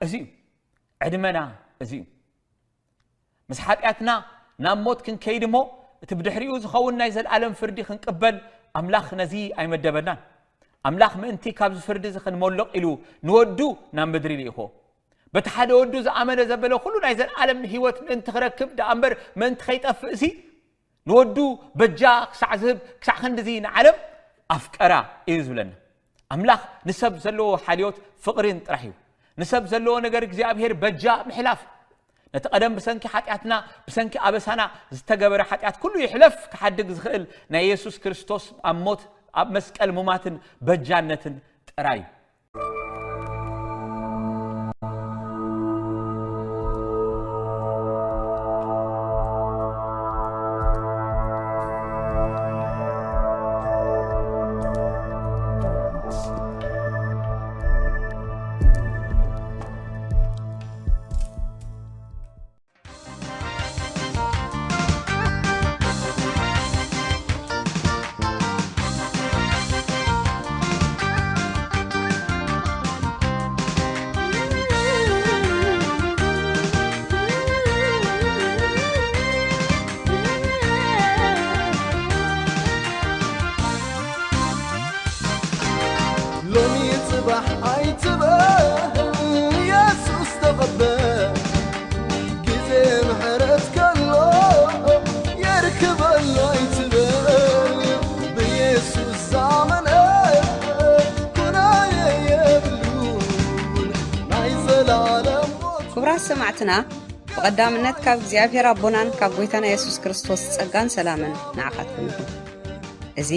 እዚ እዩ። ዕድመና እዚ እዩ። ምስ ሓጢኣትና ናብ ሞት ክንከይድ እሞ፣ እቲ ብድሕሪኡ ዝኸውን ናይ ዘለኣለም ፍርዲ ክንቅበል ኣምላኽ ነዚ ኣይመደበናን። ኣምላኽ ምእንቲ ካብዚ ፍርዲ እዚ ክንመልቕ ኢሉ ንወዱ ናብ ምድሪ ልኢኽዎ። በቲ ሓደ ወዱ ዝኣመነ ዘበለ ኩሉ ናይ ዘለኣለም ህይወት ምእንቲ ክረክብ ደኣ እምበር ምእንቲ ከይጠፍእ እዚ ንወዱ በጃ ክሳዕ ዝህብ ክሳዕ ክንድዚ ንዓለም ኣፍቀራ እዩ ዝብለና። ኣምላኽ ንሰብ ዘለዎ ሓልዮት ፍቕርን ጥራሕ እዩ። ንሰብ ዘለዎ ነገር እግዚኣብሔር በጃ ምሕላፍ። ነቲ ቀደም ብሰንኪ ሓጢኣትና፣ ብሰንኪ ኣበሳና ዝተገበረ ሓጢኣት ኩሉ ይሕለፍ ክሓድግ ዝኽእል ናይ የሱስ ክርስቶስ ኣብ ሞት ኣብ መስቀል ሙማትን በጃነትን ጥራይ እዩ። ሎሚ ጽባሕ ኣይትበል የሱስ ተቐበል ግዜ ምሕረት ከሎ የርክበሉ ኣይትበል ብየሱስ ዝኣመነ ኩናየ የብሉን ናይ ዘላለም ሞት ክቡራት ሰማዕትና ብቐዳምነት ካብ እግዚኣብሔር ኣቦናን ካብ ጐይታና የሱስ ክርስቶስ ጸጋን ሰላምን ንዓኻትኩም ይኹን። እዚ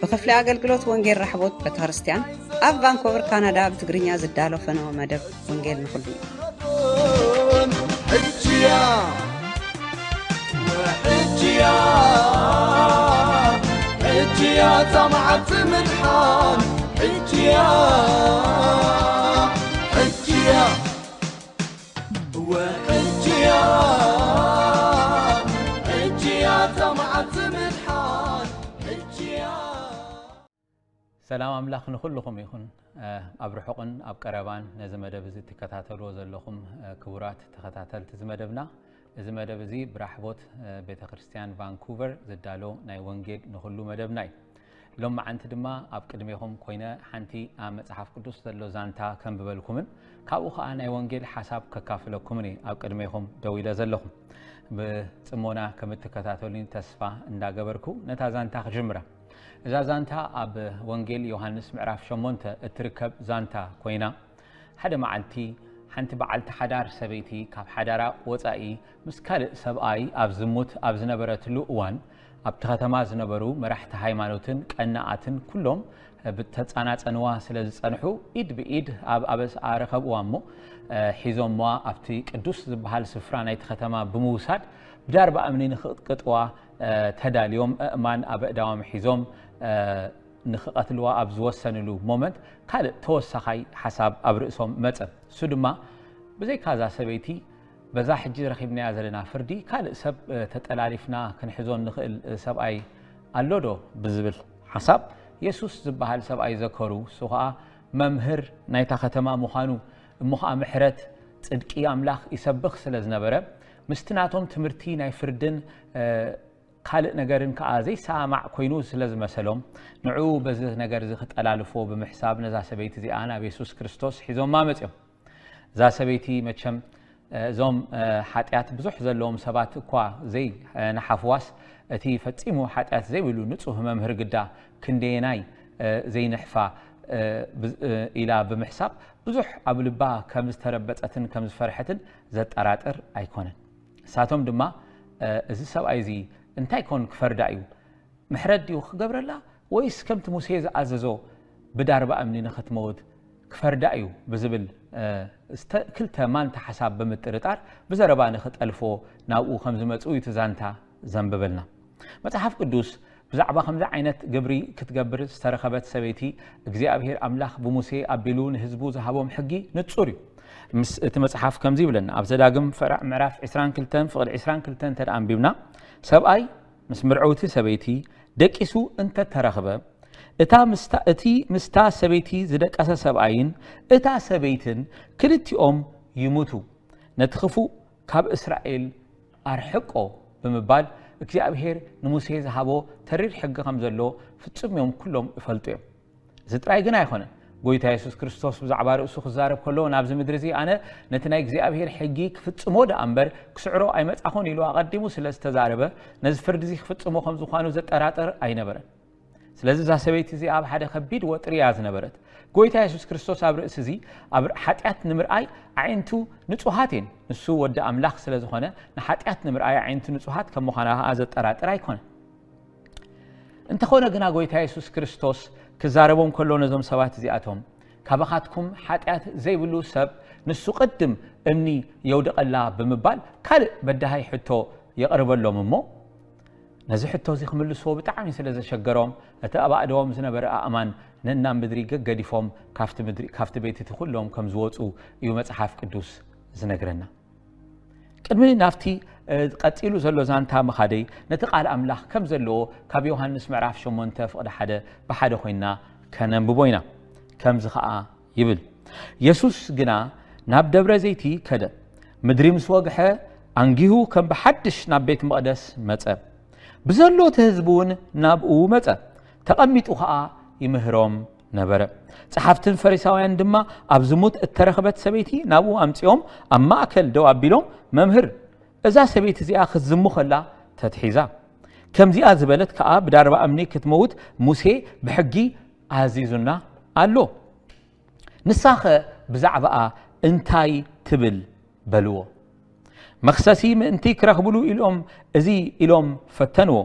ብኽፍሊ ኣገልግሎት ወንጌል ራሕቦት ቤተክርስትያን ኣብ ቫንኮቨር ካናዳ ብትግርኛ ዝዳሎ ፈነወ መደብ ወንጌል ንኹሉ እዩ። ሕጅያ ሕጅያ ሕጅያ ታማዓት ምድሓን ሕጅያ ሕጅያ ወሕጅያ ሕጅያ ታማዓት ምድሓን ሕጅያ ሰላም ኣምላኽ ንኹልኹም ይኹን። ኣብ ርሑቕን ኣብ ቀረባን ነዚ መደብ እዚ ትከታተልዎ ዘለኹም ክቡራት ተኸታተልቲ እዚ መደብና፣ እዚ መደብ እዚ ብራሕቦት ቤተ ክርስቲያን ቫንኩቨር ዝዳሎ ናይ ወንጌል ንኹሉ መደብና እዩ። ሎማዓንቲ ድማ ኣብ ቅድሜኹም ኮይነ ሓንቲ ኣብ መጽሓፍ ቅዱስ ዘሎ ዛንታ ከንብበልኩምን ካብኡ ኸኣ ናይ ወንጌል ሓሳብ ከካፍለኩምን እየ ኣብ ቅድሜኹም ደው ኢለ ዘለኹ። ብጽሞና ከም እትከታተሉኒ ተስፋ እንዳገበርኩ ነታ ዛንታ ክጅምራ። እዛ ዛንታ ኣብ ወንጌል ዮሃንስ ምዕራፍ ሸሞንተ እትርከብ ዛንታ ኮይና፣ ሓደ መዓልቲ ሓንቲ በዓልቲ ሓዳር ሰበይቲ ካብ ሓዳራ ወጻኢ ምስ ካልእ ሰብኣይ ኣብ ዝሙት ኣብ ዝነበረትሉ እዋን፣ ኣብቲ ከተማ ዝነበሩ መራሕቲ ሃይማኖትን ቀናኣትን ኩሎም ብተጻናጸንዋ ስለ ዝጸንሑ፣ ኢድ ብኢድ ኣብ ኣበስኣ ረኸብዋ እሞ፣ ሒዞምዋ ኣብቲ ቅዱስ ዝበሃል ስፍራ ናይቲ ከተማ ብምውሳድ ብዳርባ እምኒ ንኽቕጥቅጥዋ ተዳልዮም፣ ኣእማን ኣብ ኣእዳዎም ሒዞም ንኽቐትልዋ ኣብ ዝወሰንሉ ሞመንት፣ ካልእ ተወሳኻይ ሓሳብ ኣብ ርእሶም መጸ። እሱ ድማ፣ ብዘይካ እዛ ሰበይቲ፣ በዛ ሕጂ ረኺብናያ ዘለና ፍርዲ ካልእ ሰብ ተጠላሊፍና ክንሕዞ እንኽእል ሰብኣይ ኣሎ ዶ? ብዝብል ሓሳብ፣ የሱስ ዝበሃል ሰብኣይ ዘከሩ። እሱ ኸኣ መምህር ናይታ ከተማ ምዃኑ፣ እሞ ኸኣ ምሕረት፣ ጽድቂ ኣምላኽ ይሰብኽ ስለ ዝነበረ፣ ምስቲ ናቶም ትምህርቲ ናይ ፍርድን ካልእ ነገርን ከኣ ዘይሰማማዕ ኮይኑ ስለ ዝመሰሎም፣ ንዕኡ በዚ ነገር እዚ ክጠላልፍዎ ብምሕሳብ ነዛ ሰበይቲ እዚኣ ናብ የሱስ ክርስቶስ ሒዞማ መጺኦም። እዛ ሰበይቲ መቸም እዞም ሓጢኣት ብዙሕ ዘለዎም ሰባት እኳ ዘይነሓፍዋስ፣ እቲ ፈጺሙ ሓጢኣት ዘይብሉ ንጹህ መምህር ግዳ ክንደየናይ ዘይንሕፋ ኢላ ብምሕሳብ ብዙሕ ኣብ ልባ ከም ዝተረበጸትን ከም ዝፈርሐትን ዘጠራጥር ኣይኮነን። ንሳቶም ድማ እዚ ሰብኣይ እዚ እንታይ ኮን ክፈርዳ እዩ? ምሕረት ድዩ ክገብረላ ወይስ ከምቲ ሙሴ ዝኣዘዞ ብዳርባ እምኒ ንኽትመውት ክፈርዳ እዩ ብዝብል ክልተ ማንታ ሓሳብ ብምጥርጣር ብዘረባ ንኽጠልፎ ናብኡ ከም ዝመጹ እዩ እቲ ዛንታ ዘንብበልና። መጽሓፍ ቅዱስ ብዛዕባ ከምዚ ዓይነት ግብሪ ክትገብር ዝተረኸበት ሰበይቲ እግዚኣብሔር ኣምላኽ ብሙሴ ኣቢሉ ንህዝቡ ዝሃቦም ሕጊ ንጹር እዩ። ምስ እቲ መጽሓፍ ከምዚ ይብለና ኣብ ዘዳግም ፈራዕ ምዕራፍ ዕስራን ክልተን ፍቕዲ ዕስራን ክልተን እንተ ደኣ ኣንቢብና ሰብኣይ ምስ ምርዕውቲ ሰበይቲ ደቂሱ እንተተረኽበ እታ ምስታ እቲ ምስታ ሰበይቲ ዝደቀሰ ሰብኣይን እታ ሰበይትን ክልቲኦም ይሙቱ፣ ነቲ ክፉእ ካብ እስራኤል ኣርሕቆ ብምባል እግዚኣብሄር ንሙሴ ዝሃቦ ተሪር ሕጊ ከም ዘሎ ፍጹም እዮም ኩሎም ይፈልጡ እዮም። እዚ ጥራይ ግን ኣይኮነን። ጎይታ የሱስ ክርስቶስ ብዛዕባ ርእሱ ክዛረብ ከሎ ናብዚ ምድሪ እዚ ኣነ ነቲ ናይ እግዚኣብሄር ሕጊ ክፍጽሞ ደኣ እምበር ክስዕሮ ኣይመጻኹን ኢሉ ኣቐዲሙ ስለ ዝተዛረበ ነዚ ፍርዲ እዚ ክፍጽሞ ከም ዝኾኑ ዘጠራጥር ኣይነበረን። ስለዚ እዛ ሰበይቲ እዚኣ ኣብ ሓደ ከቢድ ወጥሪ እያ ዝነበረት። ጎይታ የሱስ ክርስቶስ ኣብ ርእሲ እዚ ኣብ ሓጢኣት ንምርኣይ ኣዒንቱ ንጹሃት እየን። ንሱ ወዲ ኣምላኽ ስለ ዝኾነ ንሓጢኣት ንምርኣይ ኣዒንቱ ንጹሃት ከም ምዃና ከኣ ዘጠራጥር ኣይኮነን። እንተኾነ ግና ጎይታ የሱስ ክርስቶስ ክዛረቦም ከሎ ነዞም ሰባት እዚኣቶም ካባኻትኩም ሓጢኣት ዘይብሉ ሰብ ንሱ ቅድም እምኒ የውድቐላ ብምባል ካልእ በዳሃይ ሕቶ የቕርበሎም እሞ ነዚ ሕቶ እዚ ክምልስዎ ብጣዕሚ ስለ ዘሸገሮም እቲ ኣብ ኣእደዎም ዝነበረ ኣእማን ነናብ ምድሪ ገገዲፎም ካብቲ ምድሪ ካብቲ ቤት እቲ ኩሎም ከም ዝወፁ እዩ መፅሓፍ ቅዱስ ዝነግረና። ቅድሚ ናብቲ ቀጺሉ ዘሎ ዛንታ ምኻደይ ነቲ ቃል ኣምላኽ ከም ዘለዎ ካብ ዮሃንስ ምዕራፍ ሸሞንተ ፍቕዲ ሓደ ብሓደ ኮይና ከነንብቦ ኢና። ከምዚ ኸኣ ይብል፣ የሱስ ግና ናብ ደብረ ዘይቲ ከደ። ምድሪ ምስ ወግሐ ኣንጊሁ ከም ብሓድሽ ናብ ቤት መቕደስ መጸ። ብዘሎ እቲ ህዝቢ እውን ናብኡ መጸ። ተቐሚጡ ኸኣ ይምህሮም ነበረ። ጸሓፍትን ፈሪሳውያን ድማ ኣብ ዝሙት እተረኽበት ሰበይቲ ናብኡ ኣምጺኦም ኣብ ማእከል ደው ኣቢሎም፣ መምህር፣ እዛ ሰበይቲ እዚኣ ክትዝሙ ኸላ ተትሒዛ። ከምዚኣ ዝበለት ከኣ ብዳርባ እምኒ ክትመውት ሙሴ ብሕጊ ኣዚዙና ኣሎ። ንሳኸ ብዛዕባኣ እንታይ ትብል? በልዎ። መኽሰሲ ምእንቲ ክረኽብሉ ኢሎም እዚ ኢሎም ፈተንዎ።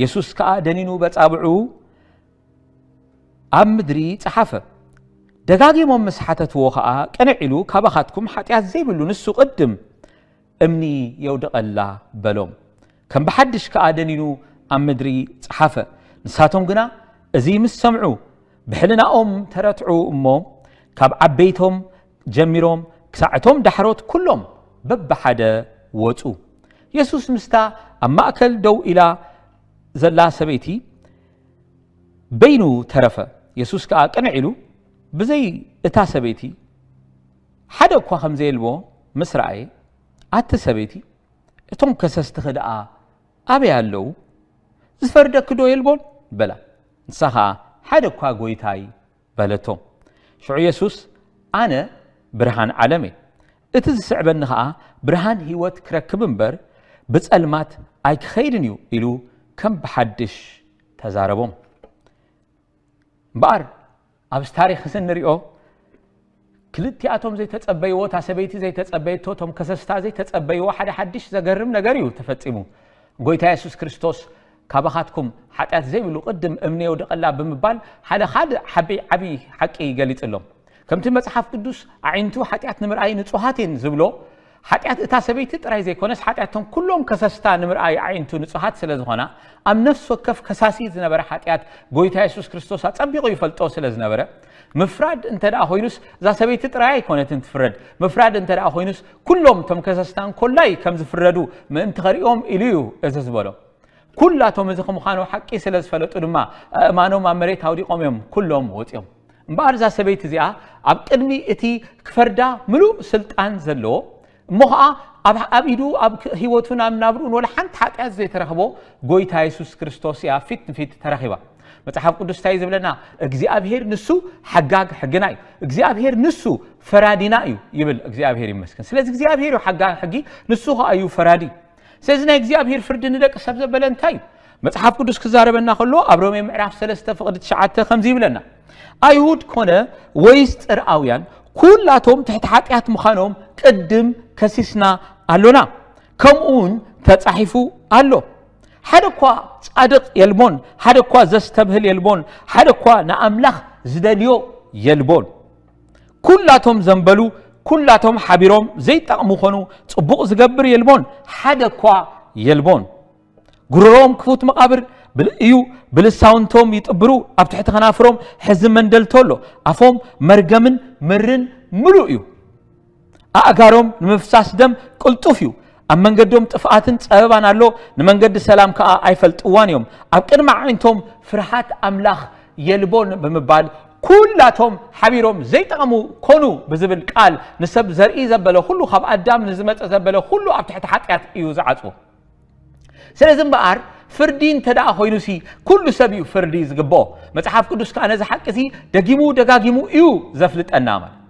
የሱስ ከኣ ደኒኑ በጻብዑ ኣብ ምድሪ ጸሓፈ። ደጋጊሞም ምስ ሓተትዎ ኸኣ ቅንዕ ኢሉ ካባኻትኩም ሓጢኣት ዘይብሉ ንሱ ቅድም እምኒ የውድቐላ በሎም። ከም ብሓድሽ ከኣ ደኒኑ ኣብ ምድሪ ጸሓፈ። ንሳቶም ግና እዚ ምስ ሰምዑ ብሕልናኦም ተረትዑ እሞ ካብ ዓበይቶም ጀሚሮም ክሳዕ እቶም ዳሕሮት ኩሎም በብሓደ ወጹ። የሱስ ምስታ ኣብ ማእከል ደው ኢላ ዘላ ሰበይቲ በይኑ ተረፈ። የሱስ ከኣ ቅንዕ ኢሉ ብዘይ እታ ሰበይቲ ሓደ እኳ ከም ዘየልቦ ምስ ረኣየ፣ ኣቲ ሰበይቲ፣ እቶም ከሰስትኺ ደኣ ኣበይ ኣለዉ? ዝፈርደኪ ዶ የልቦን? በላ። ንሳ ኸኣ ሓደ እኳ ጐይታይ በለቶ። ሽዑ የሱስ ኣነ ብርሃን ዓለም እየ፣ እቲ ዝስዕበኒ ኸኣ ብርሃን ህይወት ክረክብ እምበር ብጸልማት ኣይክኸይድን እዩ ኢሉ ከም ብሓድሽ ተዛረቦም። እምበኣር ኣብዚ ታሪኽ እዚ እንሪኦ ክልቲኣቶም ዘይተጸበይዎ፣ እታ ሰበይቲ ዘይተጸበየቶ፣ እቶም ከሰስታ ዘይተጸበይዎ ሓደ ሓድሽ ዘገርም ነገር እዩ ተፈጺሙ። ጎይታ የሱስ ክርስቶስ ካባኻትኩም ሓጢኣት ዘይብሉ ቅድም እምኒ የውድቐላ ብምባል ሓደ ካልእ ዓቢ ዓቢ ሓቂ ገሊጽሎም። ከምቲ መጽሓፍ ቅዱስ ኣዒንቱ ሓጢኣት ንምርኣይ ንጹሃት እየን ዝብሎ ሓጢኣት እታ ሰበይቲ ጥራይ ዘይኮነስ ሓጢኣቶም ኩሎም ከሰስታ ንምርኣይ ኣዒንቱ ንጹሃት ስለ ዝኾና ኣብ ነፍሲ ወከፍ ከሳሲ ዝነበረ ሓጢኣት ጎይታ የሱስ ክርስቶስ ኣጸቢቑ ይፈልጦ ስለ ዝነበረ ምፍራድ እንተ ደኣ ኮይኑስ እዛ ሰበይቲ ጥራይ ኣይኮነትን ትፍረድ። ምፍራድ እንተ ደኣ ኮይኑስ ኩሎም እቶም ከሰስታ እንኮላይ ከም ዝፍረዱ ምእንቲ ኸርእዮም ኢሉ እዩ እዚ ዝበሎ። ኩላቶም እዚ ከምዃኑ ሓቂ ስለ ዝፈለጡ ድማ ኣእማኖም ኣብ መሬት ኣውዲቖም እዮም ኩሎም ወፂኦም። እምበኣር እዛ ሰበይቲ እዚኣ ኣብ ቅድሚ እቲ ክፈርዳ ምሉእ ስልጣን ዘለዎ እሞ ኸዓ ኣብ ኢዱ ኣብ ህይወቱን ኣብ ናብርኡን ወላ ሓንቲ ሓጢኣት ዘይተረኽቦ ጎይታ የሱስ ክርስቶስ እያ ፊት ንፊት ተረኺባ። መጽሓፍ ቅዱስ እንታይ እዩ ዝብለና? እግዚኣብሄር ንሱ ሓጋግ ሕግና እዩ። እግዚኣብሄር ንሱ ፈራዲና እዩ ይብል። እግዚኣብሄር ይመስገን። ስለዚ እግዚኣብሄር እዩ ሓጋግ ሕጊ፣ ንሱ ኸዓ እዩ ፈራዲ። ስለዚ ናይ እግዚኣብሄር ፍርዲ ንደቂ ሰብ ዘበለ እንታይ እዩ? መጽሓፍ ቅዱስ ክዛረበና ከሎ ኣብ ሮሜ ምዕራፍ ሰለስተ ፍቕዲ ትሽዓተ ከምዚ ይብለና፣ ኣይሁድ ኮነ ወይስ ጽርኣውያን ኩላቶም ትሕቲ ሓጢኣት ምዃኖም ቅድም ከሲስና ኣሎና፣ ከምኡ እውን ተጻሒፉ ኣሎ። ሓደ እኳ ጻድቕ የልቦን፣ ሓደ እኳ ዘስተብህል የልቦን፣ ሓደ እኳ ንኣምላኽ ዝደልዮ የልቦን። ኩላቶም ዘንበሉ፣ ኩላቶም ሓቢሮም ዘይጠቕሙ ኾኑ፣ ጽቡቕ ዝገብር የልቦን፣ ሓደ እኳ የልቦን። ጉሮሮኦም ክፉት መቓብር እዩ፣ ብልሳውንቶም ይጥብሩ፣ ኣብ ትሕቲ ከናፍሮም ሕዚ መንደልቶ ኣሎ። ኣፎም መርገምን መርን ምሉእ እዩ። ኣእጋሮም ንምፍሳስ ደም ቅልጡፍ እዩ። ኣብ መንገዶም ጥፍኣትን ጸበባን ኣሎ፣ ንመንገዲ ሰላም ከኣ ኣይፈልጥዋን እዮም። ኣብ ቅድሚ ኣዒንቶም ፍርሃት ኣምላኽ የልቦን ብምባል ኩላቶም ሓቢሮም ዘይጠቐሙ ኮኑ ብዝብል ቃል ንሰብ ዘርኢ ዘበለ ኩሉ ካብ ኣዳም ንዝመጸ ዘበለ ኩሉ ኣብ ትሕቲ ሓጢኣት እዩ ዝዓጽዎ። ስለዚ እምበኣር ፍርዲ እንተ ደኣ ኮይኑሲ ኩሉ ሰብ እዩ ፍርዲ ዝግብኦ። መጽሓፍ ቅዱስ ከኣ ነዚ ሓቂ እዚ ደጊሙ ደጋጊሙ እዩ ዘፍልጠና ማለት።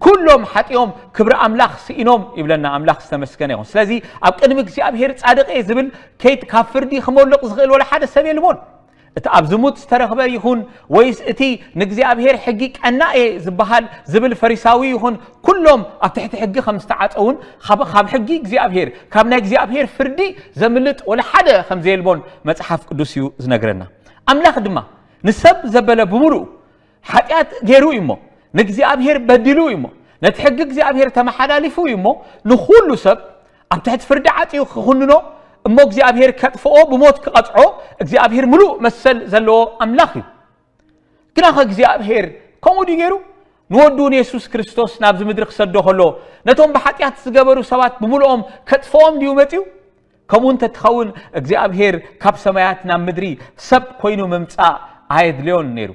ኩሎም ሓጢኦም ክብሪ ኣምላኽ ስኢኖም ይብለና። ኣምላኽ ዝተመስገነ ይኹን። ስለዚ ኣብ ቅድሚ እግዚኣብሔር ጻድቕ እየ ዝብል ከይት ካብ ፍርዲ ክመልቕ ዝኽእል ወላ ሓደ ሰብ የልቦን። እቲ ኣብ ዝሙት ዝተረኽበ ይኹን ወይስ እቲ ንእግዚኣብሔር ሕጊ ቀናእ እየ ዝበሃል ዝብል ፈሪሳዊ ይኹን ኩሎም ኣብ ትሕቲ ሕጊ ከም ዝተዓጸውን ካብ ካብ ሕጊ እግዚኣብሔር ካብ ናይ እግዚኣብሔር ፍርዲ ዘምልጥ ወላ ሓደ ከም ዘየልቦን መጽሓፍ ቅዱስ እዩ ዝነግረና። ኣምላኽ ድማ ንሰብ ዘበለ ብምሉኡ ሓጢኣት ገይሩ እዩ እሞ ንእግዚኣብሔር በዲሉ እዩ እሞ ነቲ ሕጊ እግዚኣብሔር ተመሓላሊፉ እዩ እሞ ንኹሉ ሰብ ኣብ ትሕቲ ፍርዲ ዓጽዩ ክኹንኖ እሞ እግዚኣብሔር ከጥፍኦ ብሞት ክቐጽዖ እግዚኣብሔር ምሉእ መሰል ዘለዎ ኣምላኽ እዩ። ግናኸ እግዚኣብሔር ከምኡ ድዩ ገይሩ? ንወዱ ንየሱስ ክርስቶስ ናብዚ ምድሪ ክሰዶ ከሎ ነቶም ብሓጢኣት ዝገበሩ ሰባት ብምሉኦም ከጥፍኦም ድዩ መጺኡ? ከምኡ እንተትኸውን እግዚኣብሔር ካብ ሰማያት ናብ ምድሪ ሰብ ኮይኑ ምምጻእ ኣየድልዮን ነይሩ።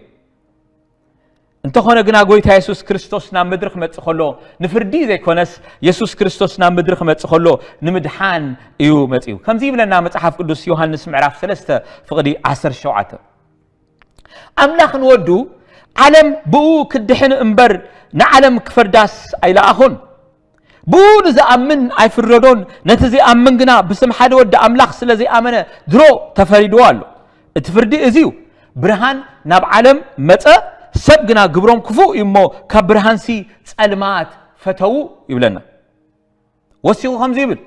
እንተኾነ ግና ጎይታ የሱስ ክርስቶስ ናብ ምድሪ ክመጽእ ከሎ ንፍርዲ ዘይኮነስ የሱስ ክርስቶስ ናብ ምድሪ ክመጽእ ከሎ ንምድሓን እዩ መጺኡ። ከምዚ ይብለና መጽሓፍ ቅዱስ ዮሃንስ ምዕራፍ ሰለስተ ፍቕዲ ዓሰርተ ሸውዓተ። ኣምላኽ ንወዱ ዓለም ብኡ ክድሕን እምበር ንዓለም ክፈርዳስ ኣይለኣኹን። ብኡ ንዝኣምን ኣይፍረዶን፣ ነቲ ዘይኣምን ግና ብስም ሓደ ወዲ ኣምላኽ ስለ ዘይኣመነ ድሮ ተፈሪድዎ ኣሎ። እቲ ፍርዲ እዚ እዩ፣ ብርሃን ናብ ዓለም መጸ፣ ሰብ ግና ግብሮም ክፉእ እዩ እሞ ካብ ብርሃንሲ ጸልማት ፈተዉ ይብለና። ወሲኹ ከምዚ ይብል፣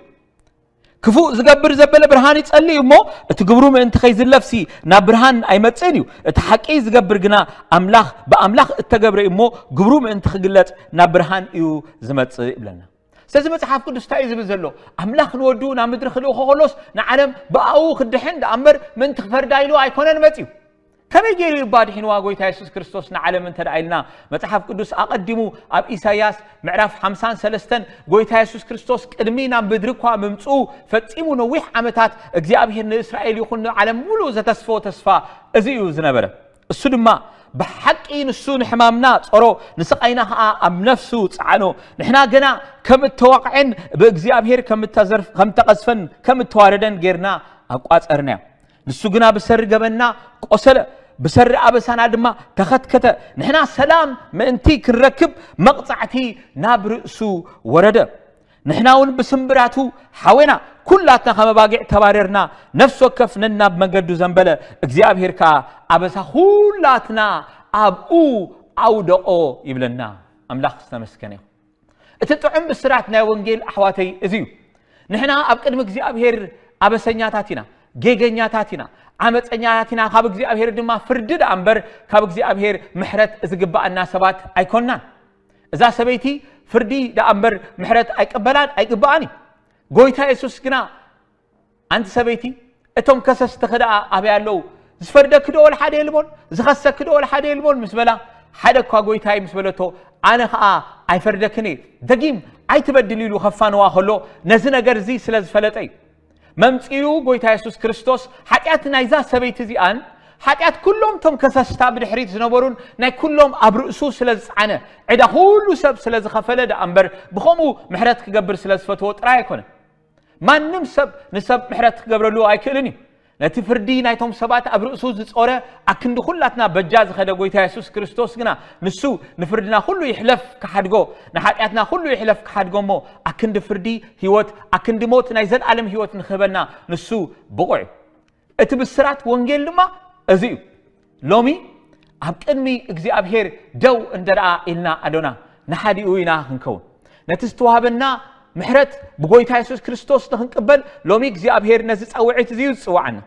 ክፉእ ዝገብር ዘበለ ብርሃን ይጸሊ እዩ እሞ እቲ ግብሩ ምእንቲ ከይዝለፍሲ ናብ ብርሃን ኣይመጽእን እዩ። እቲ ሓቂ ዝገብር ግና ኣምላኽ ብኣምላኽ እተገብረ እዩ እሞ ግብሩ ምእንቲ ክግለጽ ናብ ብርሃን እዩ ዝመጽእ ይብለና። ስለዚ መጽሓፍ ቅዱስ እንታይ እዩ ዝብል ዘሎ? ኣምላኽ ንወዱ ናብ ምድሪ ክልእኾ ከሎስ ንዓለም ብኣኡ ክድሕን ደኣ እምበር ምእንቲ ክፈርዳ ኢሉ ኣይኮነን መጺኡ። ከመይ ገይሩ እዩ ባድሒንዋ ጎይታ የሱስ ክርስቶስ ንዓለም እንተ ደኣ ኢልና መጽሓፍ ቅዱስ ኣቐዲሙ ኣብ ኢሳይያስ ምዕራፍ ሓምሳን ሰለስተን ጎይታ የሱስ ክርስቶስ ቅድሚ ናብ ምድሪ እኳ ምምጽኡ ፈጺሙ ነዊሕ ዓመታት እግዚኣብሔር ንእስራኤል ይኹን ንዓለም ሙሉእ ዘተስፈዎ ተስፋ እዚ እዩ ዝነበረ። እሱ ድማ ብሓቂ ንሱ ንሕማምና ጾሮ ንስቓይና ኸኣ ኣብ ነፍሱ ጸዓኖ። ንሕና ገና ከም እተዋቕዐን ብእግዚኣብሔር ከም እተዘርፍ- ከም እተቐዝፈን ከም እተዋረደን ጌርና ኣቋጸርናዮ። ንሱ ግና ብሰሪ ገበንና ቆሰለ፣ ብሰሪ ኣበሳና ድማ ተኸትከተ። ንሕና ሰላም ምእንቲ ክንረክብ መቕጻዕቲ ናብ ርእሱ ወረደ። ንሕና እውን ብስምብራቱ ሓዌና፣ ኩላትና ከም ኣባጊዕ ተባረርና፣ ነፍሲ ወከፍ ነናብ መገዱ ዘንበለ፣ እግዚኣብሔር ከኣ ኣበሳ ኩላትና ኣብኡ ኣውደቖ ይብለና። ኣምላኽ ዝተመስገነ ይኹን። እቲ ጥዑም ብስራት ናይ ወንጌል ኣሕዋተይ እዚ እዩ። ንሕና ኣብ ቅድሚ እግዚኣብሔር ኣበሰኛታት ኢና፣ ጌገኛታት ኢና፣ ዓመፀኛታት ኢና፣ ካብ እግዚኣብሔር ድማ ፍርዲ ደኣ እምበር ካብ እግዚኣብሔር ምሕረት ዝግባኣና ሰባት ኣይኮንናን። እዛ ሰበይቲ ፍርዲ ደኣ እምበር ምሕረት ኣይቀበላን ኣይግባኣን እዩ። ጎይታ የሱስ ግና ኣንቲ ሰበይቲ እቶም ከሰስትኺ ደኣ ኣበይ ኣለዉ? ዝፈርደኪ ዶ ወላ ሓደ የልቦን? ዝኸሰኪ ዶ ወላ ሓደ የልቦን? ምስ በላ ሓደ እኳ ጎይታይ ምስ በለቶ ኣነ ኸኣ ኣይፈርደክን እየ፣ ደጊም ኣይትበድል ኢሉ ከፋንዋ ከሎ ነዚ ነገር እዚ ስለ ዝፈለጠ እዩ። መምጽኡ ጎይታ የሱስ ክርስቶስ ሓጢኣት ናይዛ ሰበይቲ እዚኣን ሓጢኣት ኩሎም እቶም ከሰስታ ብድሕሪት ዝነበሩን ናይ ኩሎም ኣብ ርእሱ ስለ ዝጸዓነ ዕዳ ኩሉ ሰብ ስለ ዝኸፈለ ደኣ እምበር ብኸምኡ ምሕረት ክገብር ስለ ዝፈትዎ ጥራይ ኣይኮነን። ማንም ሰብ ንሰብ ምሕረት ክገብረሉ ኣይክእልን እዩ። ነቲ ፍርዲ ናይቶም ሰባት ኣብ ርእሱ ዝጾረ ኣክንዲ ኩላትና በጃ ዝኸደ ጎይታ የሱስ ክርስቶስ ግና ንሱ ንፍርድና ኩሉ ይሕለፍ ክሓድጎ ንሓጢኣትና ኩሉ ይሕለፍ ክሓድጎ እሞ ኣክንዲ ፍርዲ ህይወት ኣክንዲ ሞት ናይ ዘለኣለም ህይወት ንክህበና ንሱ ብቑዕ እዩ። እቲ ብስራት ወንጌል ድማ እዚ እዩ። ሎሚ ኣብ ቅድሚ እግዚኣብሔር ደው እንተ ደኣ ኢልና ኣዶና ንሓዲኡ ኢና ክንከውን። ነቲ ዝተዋህበና ምሕረት ብጎይታ የሱስ ክርስቶስ ንክንቅበል ሎሚ እግዚኣብሔር ነዚ ጸውዒት እዚ እዩ ዝጽውዓና።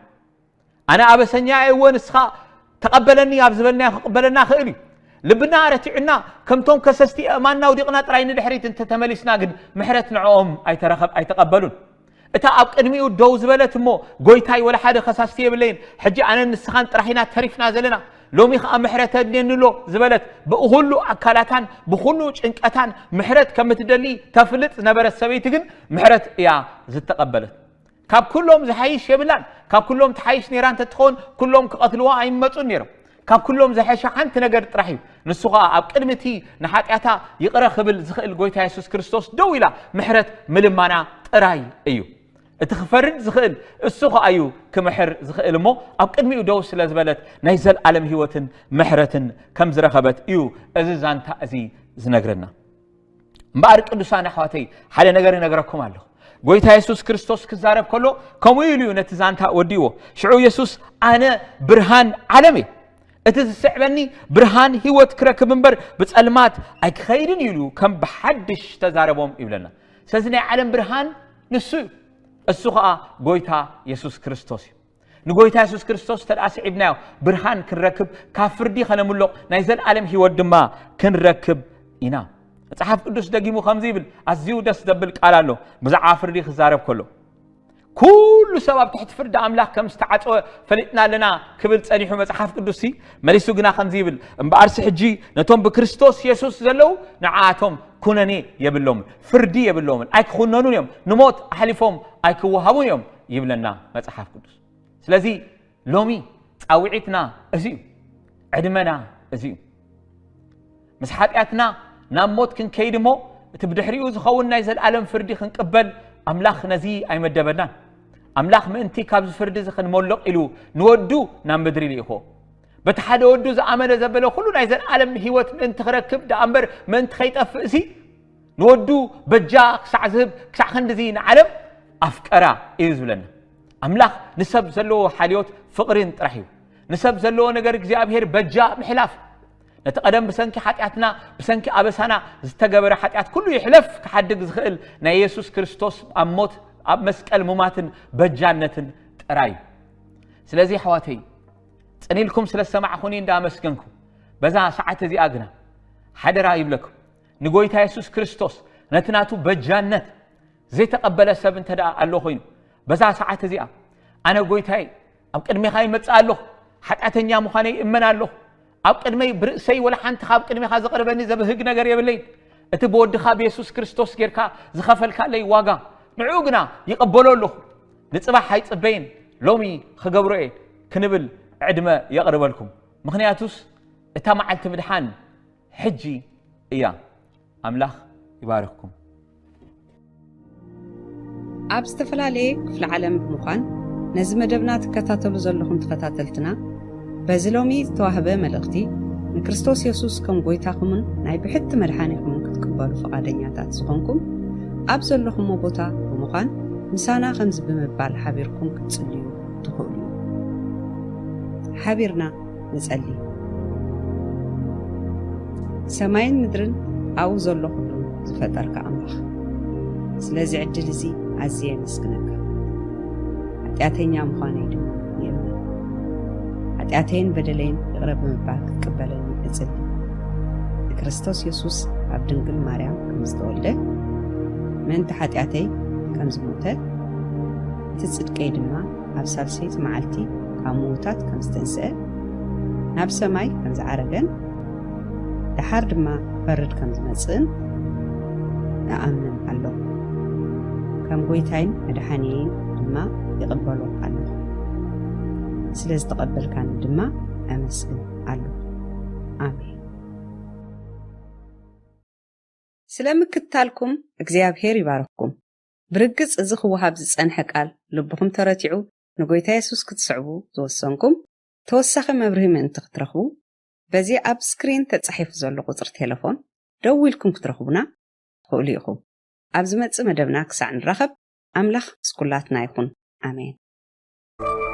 ኣነ ኣበሰኛ እየ እወ ንስኻ ተቐበለኒ ኣብ ዝበልናዮ ክቕበለና ክእል እዩ። ልብና ረቲዑና ከምቶም ከሰስቲ ኣእማንና ውዲቕና ጥራይ ንድሕሪት እንተተመሊስና ግን ምሕረት ንዕኦም ኣይተረኸብ ኣይተቐበሉን። እታ ኣብ ቅድሚኡ ደው ዝበለት እሞ ጎይታይ ወላ ሓደ ከሳስቲ የብለይን ሕጂ ኣነን ንስኻን ጥራሕ ኢና ተሪፍና ዘለና ሎሚ ኸኣ ምሕረት ኣድልየኒ ኣሎ ዝበለት ብኹሉ ኣካላታን ብኹሉ ጭንቀታን ምሕረት ከም እትደሊ ተፍልጥ ዝነበረት ሰበይቲ ግን ምሕረት እያ ዝተቐበለት። ካብ ኩሎም ዝሓይሽ የብላን። ካብ ኩሎም ትሓይሽ ነይራ እንተትኸውን ኩሎም ክቐትልዋ ኣይመጹን ነይሮም። ካብ ኩሎም ዝሐሸ ሓንቲ ነገር ጥራሕ እዩ። ንሱ ኸኣ ኣብ ቅድሚ እቲ ንሓጢኣታ ይቕረ ክብል ዝኽእል ጎይታ የሱስ ክርስቶስ ደው ኢላ ምሕረት ምልማና ጥራይ እዩ። እቲ ክፈርድ ዝኽእል እሱ ኸኣ እዩ ክምሕር ዝኽእል እሞ፣ ኣብ ቅድሚኡ ደው ስለ ዝበለት ናይ ዘለኣለም ህይወትን ምሕረትን ከም ዝረኸበት እዩ እዚ ዛንታ እዚ ዝነግረና። እምበኣር ቅዱሳን ኣሕዋተይ፣ ሓደ ነገር እነግረኩም ኣለኹ። ጎይታ የሱስ ክርስቶስ ክዛረብ ከሎ ከምኡ ኢሉ እዩ ነቲ ዛንታ ወዲእዎ። ሽዑ የሱስ፣ ኣነ ብርሃን ዓለም እየ፣ እቲ ዝስዕበኒ ብርሃን ህይወት ክረክብ እምበር ብጸልማት ኣይክኸይድን እዩ ኢሉ ከም ብሓድሽ ተዛረቦም ይብለና። ስለዚ ናይ ዓለም ብርሃን ንሱ እዩ። እሱ ኸኣ ጎይታ የሱስ ክርስቶስ እዩ። ንጎይታ የሱስ ክርስቶስ እንተ ደኣ ስዒብናዮ፣ ብርሃን ክንረክብ፣ ካብ ፍርዲ ኸነምልቕ፣ ናይ ዘለኣለም ህይወት ድማ ክንረክብ ኢና። መጽሓፍ ቅዱስ ደጊሙ ከምዚ ይብል፣ ኣዝዩ ደስ ዘብል ቃል ኣሎ። ብዛዕባ ፍርዲ ክዛረብ ከሎ፣ ኩሉ ሰብ ኣብ ትሕቲ ፍርዲ ኣምላኽ ከም ዝተዓጸወ ፈሊጥና ኣለና ክብል ጸኒሑ መጽሓፍ ቅዱስሲ፣ መሊሱ ግና ከምዚ ይብል፣ እምበኣርሲ ሕጂ ነቶም ብክርስቶስ የሱስ ዘለዉ ንዓኣቶም ኩነኔ የብሎምን፣ ፍርዲ የብሎምን፣ ኣይክኹነኑን እዮም፣ ንሞት ኣሕሊፎም ኣይክወሃቡን እዮም ይብለና መጽሓፍ ቅዱስ። ስለዚ ሎሚ ጻውዒትና እዚ እዩ፣ ዕድመና እዚ እዩ። ምስ ሓጢኣትና ናብ ሞት ክንከይድ እሞ፣ እቲ ብድሕሪኡ ዝኸውን ናይ ዘለኣለም ፍርዲ ክንቅበል ኣምላኽ ነዚ ኣይመደበናን። ኣምላኽ ምእንቲ ካብዚ ፍርዲ እዚ ክንመልቕ ኢሉ ንወዱ ናብ ምድሪ ልኢኽዎ። በቲ ሓደ ወዱ ዝኣመነ ዘበለ ኩሉ ናይ ዘለኣለም ህይወት ምእንቲ ክረክብ ደኣ እምበር ምእንቲ ከይጠፍእ እዚ ንወዱ በጃ ክሳዕ ዝህብ ክሳዕ ክንድዚ ንዓለም ኣፍቀራ እዩ ዝብለና። ኣምላኽ ንሰብ ዘለዎ ሓልዮት ፍቕርን ጥራሕ እዩ። ንሰብ ዘለዎ ነገር እግዚኣብሔር በጃ ምሕላፍ። ነቲ ቀደም ብሰንኪ ሓጢኣትና፣ ብሰንኪ ኣበሳና ዝተገበረ ሓጢኣት ኩሉ ይሕለፍ ክሓድግ ዝኽእል ናይ የሱስ ክርስቶስ ኣብ ሞት ኣብ መስቀል ሙማትን በጃነትን ጥራይ እዩ። ስለዚ ኣሕዋተይ፣ ጽን ኢልኩም ስለ ዝሰማዕኹኒ እንዳመስገንኩ፣ በዛ ሰዓት እዚኣ ግና ሓደራ ይብለኩም፣ ንጎይታ የሱስ ክርስቶስ ነቲ ናቱ በጃነት ዘይተቐበለ ሰብ እንተ ደኣ ኣሎ ኮይኑ፣ በዛ ሰዓት እዚኣ፣ ኣነ ጎይታየ፣ ኣብ ቅድሜኻ ይመጽእ ኣለኹ፣ ሓጢኣተኛ ምዃነይ ይእመን ኣለኹ፣ ኣብ ቅድመይ ብርእሰይ ወላ ሓንቲ ካብ ቅድሜኻ ዘቕርበኒ ዘብህግ ነገር የብለይን። እቲ ብወድኻ ብየሱስ ክርስቶስ ጌርካ ዝኸፈልካለይ ዋጋ፣ ንዕኡ ግና ይቕበሎ ኣለኹ። ንጽባሕ ኣይጽበይን፣ ሎሚ ክገብሮ እየ ክንብል ዕድመ የቕርበልኩም። ምኽንያቱስ እታ መዓልቲ ምድሓን ሕጂ እያ። ኣምላኽ ይባርኽኩም። ኣብ ዝተፈላለየ ክፍለ ዓለም ብምዃን ነዚ መደብና ትከታተሉ ዘለኹም ተኸታተልትና፣ በዚ ሎሚ ዝተዋህበ መልእኽቲ ንክርስቶስ የሱስ ከም ጎይታኹምን ናይ ብሕቲ መድሓኒኹምን ክትቅበሉ ፍቓደኛታት ዝኾንኩም፣ ኣብ ዘለኹሞ ቦታ ብምዃን ምሳና ከምዚ ብምባል ሓቢርኩም ክትጽልዩ ትኽእሉ። ሓቢርና ንጸሊ። ሰማይን ምድርን ኣብኡ ዘሎ ኩሉ ዝፈጠርካ ኣምላኽ፣ ስለዚ ዕድል እዚ ኣዝየ የመስግነካ። ሓጢኣተኛ ምዃነይ ድማ ይእመን። ሓጢኣተይን በደለይን ይቕረ ብምባል ክትቅበለኒ እጽሊ። ንክርስቶስ የሱስ ካብ ድንግል ማርያም ከም ዝተወልደ፣ ምእንቲ ሓጢኣተይ ከም ዝሞተ፣ እቲ ጽድቀይ ድማ ኣብ ሳልሰይቲ መዓልቲ ካብ ምዉታት ከም ዝተንስአ፣ ናብ ሰማይ ከም ዝዓረገን፣ ደሓር ድማ ክፈርድ ከም ዝመጽእን እኣምን ኣለኹ። ከም ጎይታይን መድሓኒየይን ድማ ይቕበሎ ኣለኹ። ስለ ዝተቐበልካኒ ድማ ኣመስግን ኣለኹ። ኣሜን። ስለ ምክትታልኩም እግዚኣብሔር ይባርኽኩም። ብርግጽ እዚ ክወሃብ ዝጸንሐ ቃል ልብኹም ተረቲዑ ንጎይታ የሱስ ክትስዕቡ ዝወሰንኩም፣ ተወሳኺ መብርሂ ምእንቲ ክትረኽቡ፣ በዚ ኣብ ስክሪን ተጻሒፉ ዘሎ ቁጽሪ ቴሌፎን ደዊልኩም ክትረኽቡና ትኽእሉ ኢኹም። ኣብ ዝመጽእ መደብና ክሳዕ ንራኸብ፣ ኣምላኽ ምስ ኩላትና ይኹን። ኣሜን።